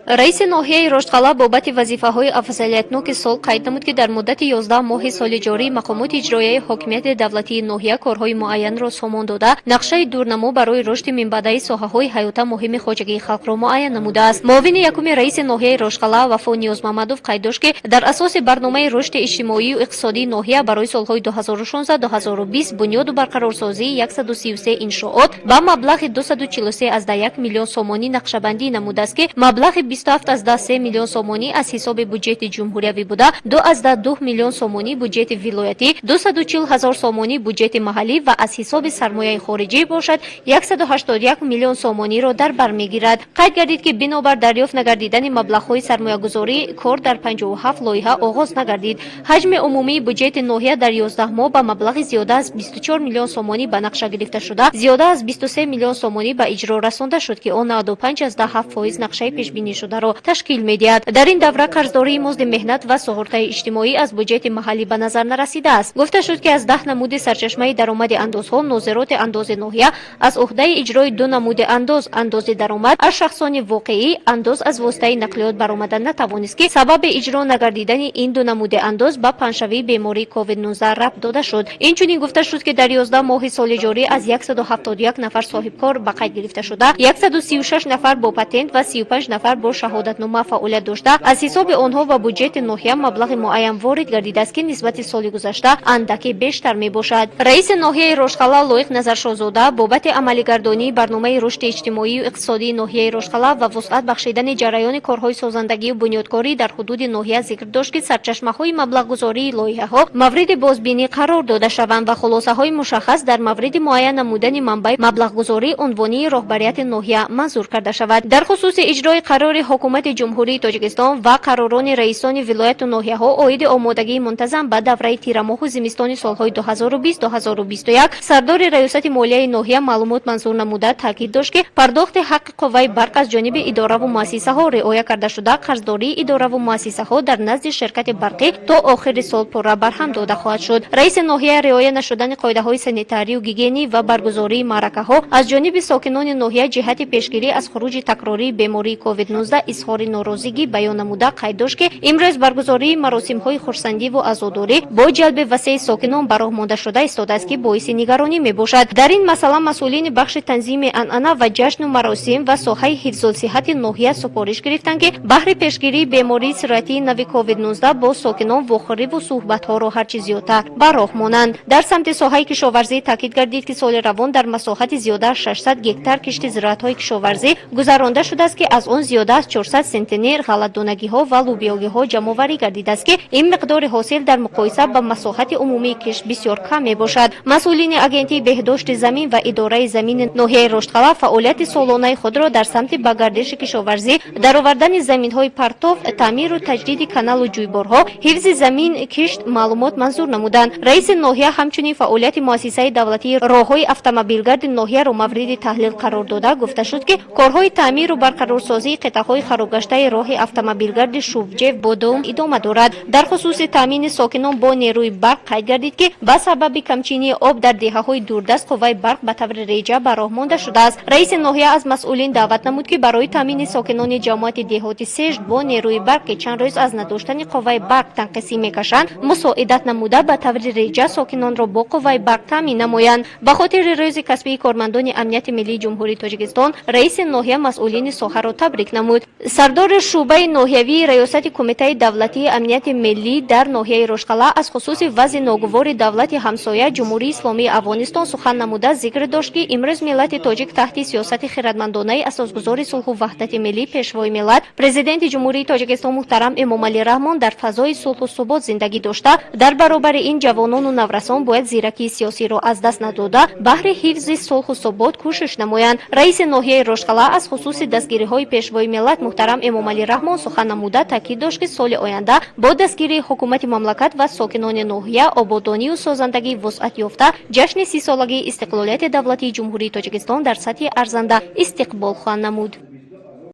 Раиси ноҳияи Роштқалъа бобати вазифаҳои афзалиятноки сол қайд намуд, ки дар муддати 11 моҳи соли ҷорӣ мақомоти иҷроияи ҳокимияти давлатии ноҳия корҳои муайянро сомон дода, нақшаи дурнамо барои рушди минбаъдаи соҳаҳои ҳаёта муҳими хоҷагии халқро муайян намудааст. Муовини якуми раиси ноҳияи Роштқалъа Вафо Ниёзмамадов қайд дошт, ки дар асоси барномаи рушди иҷтимоию иқтисодии ноҳия барои солҳои 2016-2020 бунёду барқарорсозии 133 иншоот ба маблағи 243,1 миллион сомонӣ нақшабандӣ намудааст, ки маблағи 27,3 миллион сомонӣ аз ҳисоби буҷети ҷумҳуриявӣ буда, 2,2 миллион сомонӣ буҷети вилоятӣ, 240 ҳазор сомонӣ буҷети маҳаллӣ ва аз ҳисоби сармояи хориҷӣ бошад, 181 миллион сомониро дар бар мегирад. Қайд гардид, ки бинобар дарёфт нагардидани маблағҳои сармоягузорӣ кор дар 57 лоиҳа оғоз нагардид. Ҳаҷми умумии буҷети ноҳия дар 11 моҳ ба маблағи зиёда аз 24 миллион сомонӣ ба нақша гирифта шуда, зиёда аз 23 миллион сомонӣ ба иҷро расонда шуд, ки он 95,7% нақшаи пешбинишударо ташкил медиҳад. Дар ин давра қарздории музди меҳнат ва суғуртаи иҷтимоӣ аз буҷети маҳаллӣ ба назар нарасидааст. Гуфта шуд, ки аз 10 намуди сарчашмаи даромади андозҳо нозироти андози ноҳия аз уҳдаи иҷрои ду намуди андоз, андози даромад аз шахсони воқеӣ, андоз аз воситаи нақлиёт баромада натавонист, ки сабаби иҷро нагардидани ин ду намуди андоз ба паҳншавии бемории COVID-19 рабт дода шуд. Инчунин гуфта шуд, ки дар 11 моҳи соли ҷорӣ аз 171 нафар соҳибкор ба қайд гирифта шуда, 136 нафар бо патент ва 35 нафар бо шаҳодатнома фаъолият дошта, аз ҳисоби онҳо ба буҷети ноҳия маблағи муайян ворид гардидааст, ки нисбати соли гузашта андаке бештар мебошад. Раиси ноҳияи Рошқалъа Лоиқ Назаршоҳзода бобати амалигардонии барномаи рушди иҷтимоию иқтисодии ноҳияи Рошқалъа ва вусъат бахшидани ҷараёни корҳои созандагию бунёдкорӣ дар ҳудуди ноҳия зикр дошт, ки сарчашмаҳои маблағгузории лоиҳаҳо мавриди бозбинӣ қарор дода шаванд ва хулосаҳои мушаххас дар мавриди муайян намудани манбаи маблағгузорӣ унвонии роҳбарияти ноҳия манзур карда шавад. Дар хусуси иҷрои қарори Ҳукумати Ҷумҳурии Тоҷикистон ва қаророни раисони вилояту ноҳияҳо оиди омодагии мунтазам ба давраи тирамоҳу зимистони солҳои 2020-2021 сардори раёсати молияи ноҳия маълумот манзур намуда, таъкид дошт, ки пардохти ҳаққи қувваи барқ аз ҷониби идораву муассисаҳо риоя карда шуда, қарздории идораву муассисаҳо дар назди ширкати барқӣ то охири сол пурра барҳам дода хоҳад шуд. Раиси ноҳия риоя нашудани қоидаҳои санитарию гигиенӣ ва баргузории маъракаҳо аз ҷониби сокинони ноҳия ҷиҳати пешгирӣ аз хуруҷи такрории бемории COVID-19 изҳори норозигӣ баён намуда, қайд дошт, ки имрӯз баргузории маросимҳои хурсандиву азодорӣ бо ҷалби васеи сокинон ба роҳ монда шуда истодааст, ки боиси нигаронӣ мебошад. Дар ин масъала масъулини бахши танзими анъана ва ҷашну маросим ва соҳаи ҳифзулсиҳати ноҳия супориш гирифтанд, ки баҳри пешгирии бемории сироятии нави COVID-19 бо сокинон вохӯриву суҳбатҳоро ҳарчи зиёдтар ба роҳ монанд. Дар самти соҳаи кишоварзӣ таъкид гардид, ки соли равон дар масоҳати зиёда аз 600 гектар кишти зироатҳои кишоварзӣ гузаронда шудааст, ки аз он зиёда аз 400 сентнер ғалладонагиҳо ва лӯбиёгиҳо ҷамъоварӣ гардидааст, ки ин миқдори ҳосил дар муқоиса ба масоҳати умумии кишт бисёр кам мебошад. Масъулини Агентии беҳдошти замин ва идораи замини ноҳияи Роштқалъа фаъолияти солонаи худро дар самти ба гардиши кишоварзӣ даровардани заминҳои партов, таъмиру таҷдиди каналу ҷӯйборҳо, ҳифзи замин кишт маълумот манзур намуданд. Раиси ноҳия ҳамчунин фаъолияти муассисаи давлатии роҳҳои автомобилгарди ноҳияро мавриди таҳлил қарор дода, гуфта шуд, ки корҳои таъмиру барқарорсозии қитъаҳои харобгаштаи роҳи автомобилгарди Шувҷев Бодом идома дорад. Дар хусуси таъмини сокинон бо нерӯи барқ қайд гардид, ки ба сабаби камчинии об дар деҳаҳои дурдаст қувваи барқ ба таври реҷа ба роҳ монда шудааст. Раиси ноҳия аз масъулин даъват намуд, ки барои таъмини сокинони ҷамоати деҳоти Сежд бо нерӯи барқ, ки чанд рӯз аз надоштани қувваи барқ танқисӣ мекашанд, мусоидат намуда, ба таври реҷа сокинонро бо қувваи барқ таъмин намоянд. Ба хотири рӯзи касбии кормандони амнияти миллии Ҷумҳурии Тоҷикистон раиси ноҳия масъулини соҳаро табрик намуд. Сардори шӯъбаи ноҳиявии Раёсати Кумитаи давлатии амнияти миллӣ дар ноҳияи Рошқалъа аз хусуси вазъи ногувори давлати ҳамсоя, Ҷумҳурии Исломии Афғонистон, сухан намуда, зикр дошт, ки имрӯз миллати тоҷик таҳти сиёсати хирадмандонаи асосгузори сулҳу ваҳдати миллӣ, Пешвои миллат, Президенти Ҷумҳурии Тоҷикистон муҳтарам Эмомалӣ Раҳмон дар фазои сулҳу субот зиндагӣ дошта, дар баробари ин ҷавонону наврасон бояд зиракии сиёсиро аз даст надода, баҳри ҳифзи сулҳу субот кӯшиш намоянд. Раиси ноҳияи Рошқалъа аз хусуси дастгириҳои Пешвои миллат муҳтарам Эмомалӣ Раҳмон сухан намуда, таъкид дошт, ки соли оянда бо дастгирии ҳукумати мамлакат ва сокинони ноҳия ободонию созандагии вусъат ёфта, ҷашни 30-солагии истиқлолияти давлатии Ҷумҳурии Тоҷикистон дар сатҳи арзанда истиқбол хоҳанд намуд.